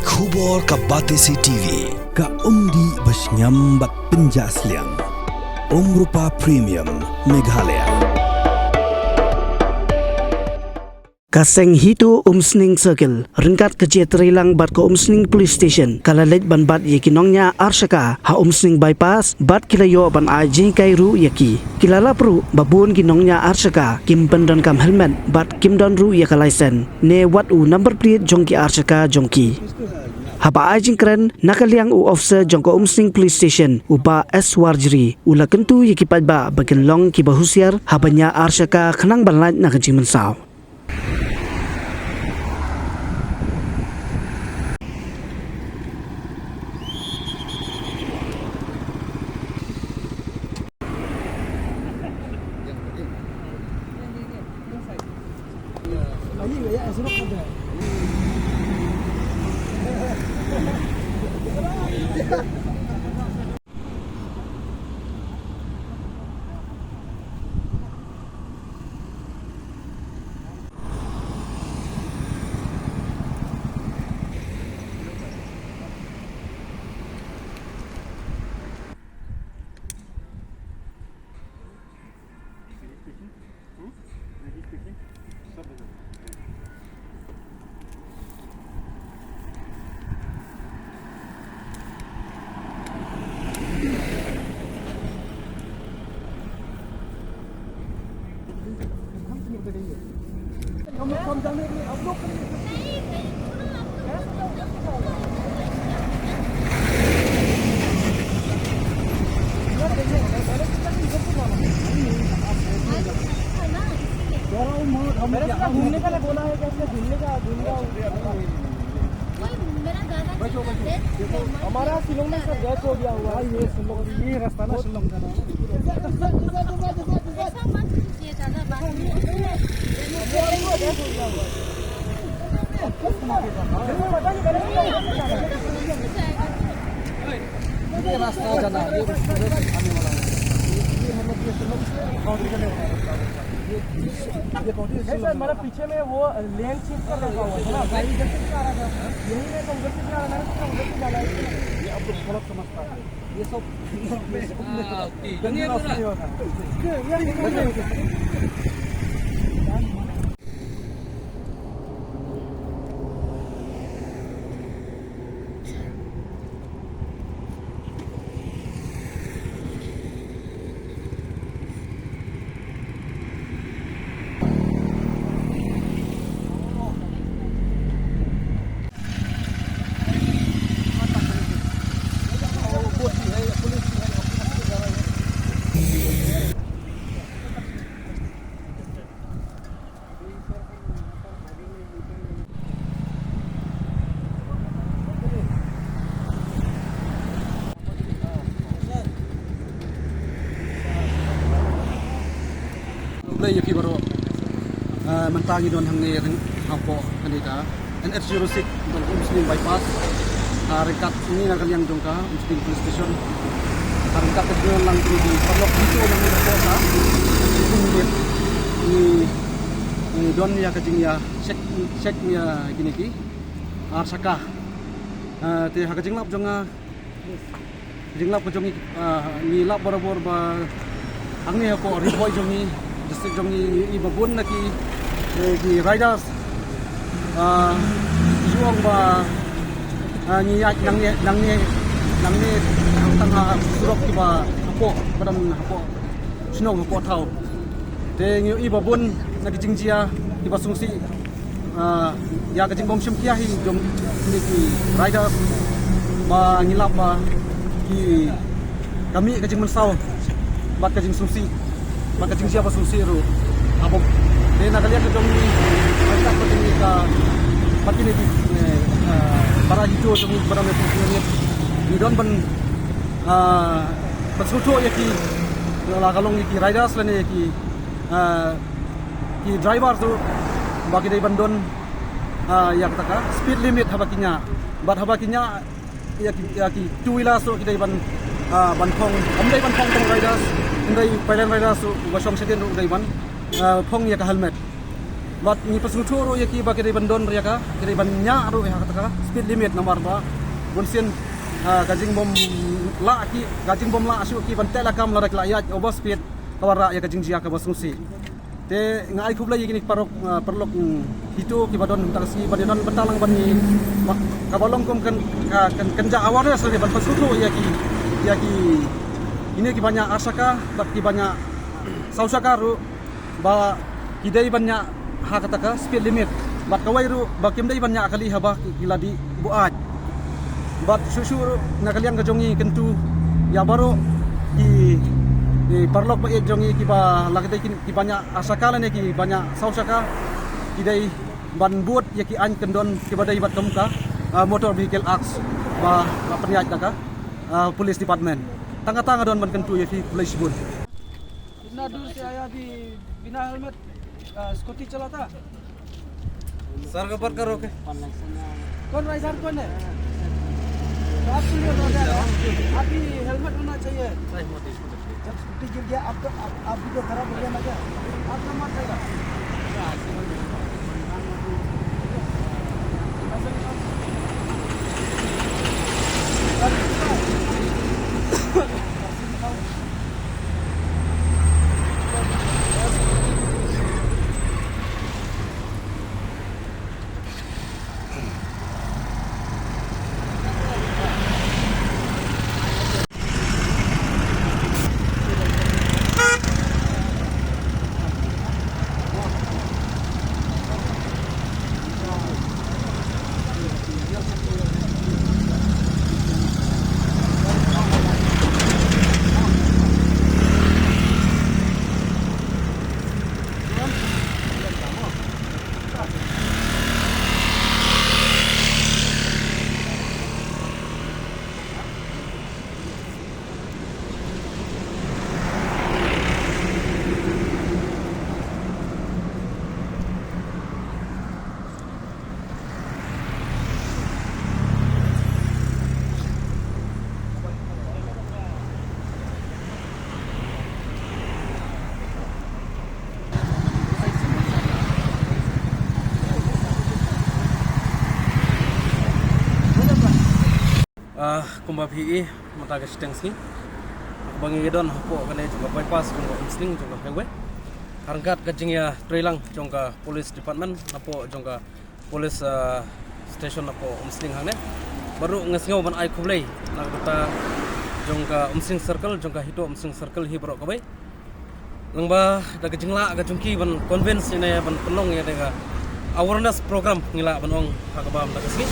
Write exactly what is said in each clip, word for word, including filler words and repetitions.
Khubor ka Batesi T V, ka umdih ba shngiam bad pynjah sliang. Umrupa Premium, Meghalaya. Ka seng HITO Umsning Circle, ryngkat ka jingïatreilang bad ka Umsning Police Station, ka la leit ban bat ïa ki nongñiah arshaka ha Umsning Bypass, bad ki la ïoh ban ai jinghikai ruh ïa ki. Ki la lap ruh ba bun ki nongñiah arshaka kim pyndonkam helmet bad kim don ruh ïa ka license ne wat u number plate jong ki arshaka jong ki. Haba ai jingkren na ka liang u officer jong ka Umsning Police Station, u Bah S Warjri, u la kyntu ïa ki paidbah ba kin long kiba husiar haba ñiah arshaka khnang ban lait na ka jingmynsaw. मेरा घूमने का ना बोला है, कैसे घूमने का, घूमने का। कोई मेरा दादा जी का death हुआ, हमारा शिलोंग में सब death हो गया हुआ है। ये शिलोंग, ये रास्ता ना शिलोंग का ना। ऐसा मत कीजिए, ज्यादा बात नहीं। ये रास्ता जाना, ये रास्ता आने वाला है। ये मतलब ये शिलोंग से बाउंड्री करने वाला रास्ता है। ये, ये बाउंड्री नहीं सर, शिलोंग मतलब पीछे में वो लेन चेंज कर रखा हुआ है ना, गाड़ी इधर से भी आ रहा था, यही में तो उधर से भी आ रहा था, तो उधर से जा रहा है। ये अब तो गलत समझता है। ये सब हाँ, ओके। गंदी रास्ता नहीं होता। Khublei ïa phi baroh. Ah, mynta ngi don hangne hapoh kane ka N H zero six, Umsning Bypass. Ah, ryngkat ngi na ka liang jong ka Umsning Police Station. Ah, ryngkat ka jingïalang jong ki paralok HITO jong ngi hapoh ka. Ngi, ngi don ïa ka jingïa check, check ïa kine ki arshaka. Ah, te ha ka jinglap jong nga, jinglap ka jong ngi, ah, ngi lap barabor ba hangne hapoh Ri Bhoi jong ngi, district jong ngi, i ba bun na ki, eh, ki riders, ah, ju ong ba, ah, ngi ïaid nangne, nangne, nangne tang ha surok kiba hapoh, ba don hapoh shnong hapoh thaw. Te ngi i ba bun na ki jingjia kiba sngewsih, ah, ïa ka jingbym shim khia hi jong kine ki riders ba ngi lap ba ki, ka mih ka jingmynsaw bad ka jingsngewsih bad ka jingjia ba sngewsih ruh. Hapoh te na ka liang ka jong ngi, ka, ka, ka, ka, ka, kine ki, eh, ah, para HITO jong ngi, para HITO jong ngi, ngi don ban, ah, ban sngewthuh ïa ki, la ka long ïa ki riders lane ïa ki, ah, ki driver ruh ba ki dei ban don, ah, ïa kata ka speed limit haba ki ñiah. Bad haba ki ñiah ïa ki, ïa ki two wheelers ruh ki dei ban, ah, ban phong, ym dei ban phong tang riders, ym dei pailen riders ruh, uba shong shadien ruh u dei ban, ah, phong ïa ka helmet. Bad ngi pynsngewthuh ruh ïa ki ba ki dei ban don ruh ïa ka, ki dei ban ñiah ruh ïa kata ka speed limit namar ba bun sien, ah, ka jingbym lah ki, ka jingbym lah shuh ki ban teh lakam lada ki la ïaid overspeed ka wanrah ïa ka jingjia kaba sngewsih. Te nga ai khublei ïa kine ki paralok, ah, paralok, mm, HITO kiba don mynta ka sngi ban ïadon bynta lang bad ngi. Ba, kaba long kum kan, ka, kan, kan ja awareness lane ban pynsngewthuh ïa ki, ïa ki, kine kiba ñiah ar shaka bad kiba ñiah saw shaka ruh ba ki dei ban ñiah ha kata ka speed limit. Bad kawei ruh ba kim dei ban ñiah kali haba ki la dih buaid. Bad shuh shuh ruh na ka liang ka jong ngi kyntu ïa baroh ki, ki paralok ba ïeit jong ngi kiba la ki dei ki, kiba ñiah ar shaka lane kiba ñiah saw shaka, ki dei ban bud ïa ki aiñ kyndon kiba dei bad kum ka, ah, Motor Vehicle Act ba la pynïaid da ka, ah, Police Department. Tang kata nga don ban kyntu ïa phi, khublei shibun. इतना दूर से आया, अभी बिना हेलमेट, अ, स्कूटी चलाता? सर को ऊपर करो के। कौन राइडर कौन है? तो आप क्यों नहीं उतार रहे हो? आप भी हेलमेट होना चाहिए। जब स्कूटी गिर गया, आप तो, आप, आप भी तो खराब हो गया ना क्या? आपका मत रहेगा। Ah, kumba phi i mynta ka shiteng sngi ba ngi don hapoh kane jong ka bypass jong ka Umsning jong ka highway. Ryngkat ka jingïatreilang jong ka police department hapoh jong ka police, ah, station hapoh Umsning hangne. Baroh nga sngew ban ai khublei na ka bynta jong ka Umsning circle, jong ka HITO Umsning circle hi baroh kawei. Lyngba da ka jinglah ka jong ki ban convince ïa ne ban pynlong ïa ne ka awareness program ngi lah ban ong ha kaba mynta ka sngi.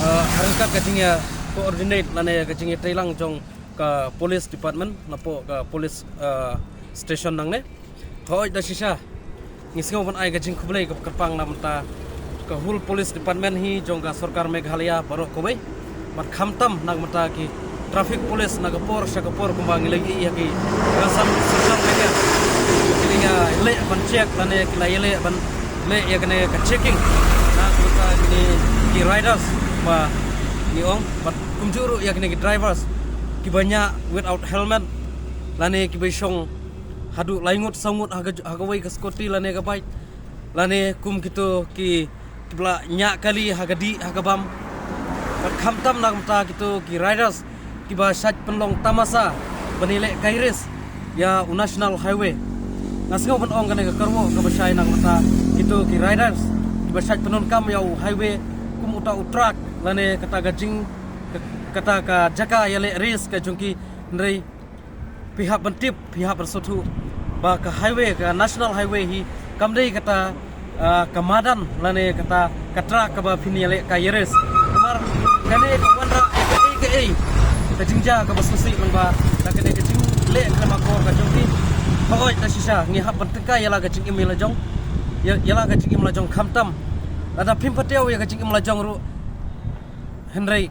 Ah, ryngkat ka jingïa coordinate lane ka jingïatreilang jong ka police department napoh ka police, ah, station nangne. Hooid da shisha ngi sngew ban ai ka jingkhublei kaba kyrpang na bynta ka whole police department hi jong ka sorkar Meghalaya baroh kawei. Bad khamtam na ka bynta ki traffic police na ka por sha ka por kumba ngi la ïohi ha ki, ah, social media. Ki la ïaleh ban check lane ki la ïaleh ban leh ïa kane ka checking na ka bynta kine ki riders ba ngi ong, bad kumjuh ruh ïa kine ki drivers kiba ñiah without helmet lane kiba shong haduh lai ngut saw ngut ha ka, ha kawei ka scooty lane ka bike, lane kum kito ki, kiba la ñiah kali ha ka dih ha ka bam. Bad khamtam na ka bynta kito ki riders kiba shait pynlong tamasa ban ïaleh kai race ïa u national highway. Nga sngew ban ong kane ka kyrwoh kaba shai na ka bynta kito ki riders kiba shait pyndonkam ïa u highway kum uta u track lane kata ka jing, ka, kata ka jaka ïaleh race ka jong ki, hynrei phi hap ban tip, phi hap ban sngewthuh ba ka highway, ka national highway hi kam dei kata, ah, ka madan lane kata ka track kaba phin ïaleh kai race. Namar kane ka wanrah ïa kaei kaei ka jingjia kaba sngewsih, namar da kane ka jingleh khlem akor ka jong phi. Hooid da shisha ngi hap ban tyngkai ïa la ka jingim ïa la jong, ïa, ïa la ka jingim la jong khamtam. Lada phim pat ïa ka jingim la jong ruh, hynrei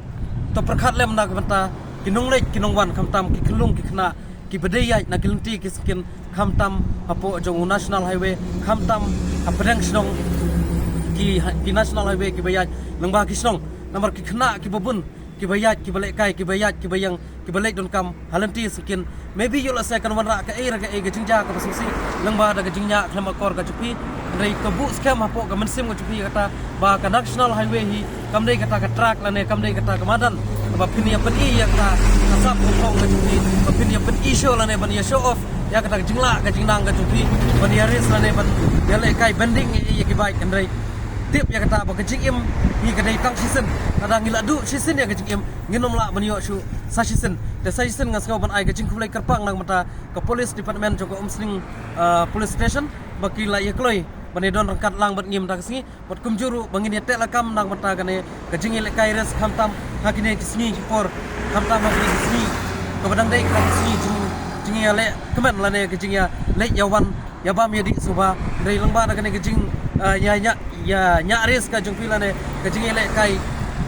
to pyrkhat lem na ka bynta ki nongleit ki nongwan, khamtam ki khyllung ki khynnah kiba dei ïaid na ki lynti ki syngkien, khamtam hapoh jong u national highway, khamtam hapdeng shnong ki, ki national highway kiba ïaid lyngba ki shnong. Namar ki khynnah kiba bun kiba ïaid, kiba lehkai, kiba ïaid, kiba ïeng, kiba leit donkam ha lynti syngkien. Maybe ïoh lehse kan wanrah kaei re kaei ka jingjia kaba sngewsih lyngba da ka jingñiah khlem akor ka jong phi. Hynrei ka buh skhem hapoh ka mynsiem ka jong phi ïa kata ba ka National Highway hi kam dei kata ka track lane kam dei kata ka madan ba phin ïa pyni ïa kata ka sap ka phong ka jong phi, ba phin ïa pyni show lane ban ïa show off ïa kata ka jinglah ka jingnang ka jong phi, ban ïa race lane ban ïa lehkai bending ïa ki bike. Hynrei tip ïa kata ba ka jingim hi ka dei tang shisien. Lada ngi la duh shisien ïa ka jingim, ngin ym lah ban ïoh shuh sa shisien. Te sa shisien nga sngew ban ai ka jingkhublei kyrpang na ka bynta ka police department jong ka Umsning, ah, police station ba ki la ïa kloi ban ïa don ryngkat lang bad ngi mynta ka sngi. Bad kumjuh ruh ba ngin ïa teh lakam na ka bynta kane ka jingïalehkai race khamtam ha kine ki sngi ki por, khamtam ha kine ki sngi kaba dang dei ka sngi jing, jingïaleh kmen lane ka jingïaleh ïa wan ïa bam ïa dih suba. Hynrei lyngba na kane ka jing, ah, ïa ñiah, ïa ñiah race ka jong phi lane ka jingïalehkai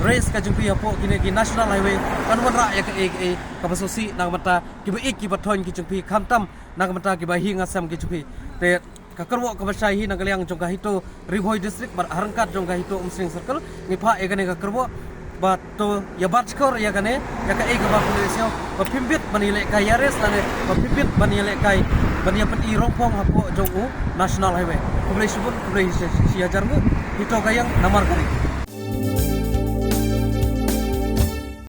race ka jong phi hapoh kine ki National Highway kan wanrah ïa kaei kaei kaba sngewsih na ka bynta kiba ïeit kiba thoiñ ki jong phi, khamtam na ka bynta kiba hi nga sem ki jong phi. Te ka kyrwoh kaba shai hi na ka liang jong ka HITO Ri Bhoi District bad ha ryngkat jong ka HITO Umsning Circle ngi phah ïa kane ka kyrwoh ba to ïa bat shkor ïa kane ïa kaei kaba phi leh shuh ba phim bit ban ïalehkai ïa race lane ba phim bit ban ïalehkai ban ïa pyni rongphong hapoh jong u National Highway. Khublei shibun, khublei shi, shi hajar nguh. HITO ka ïeng, namar ka ri.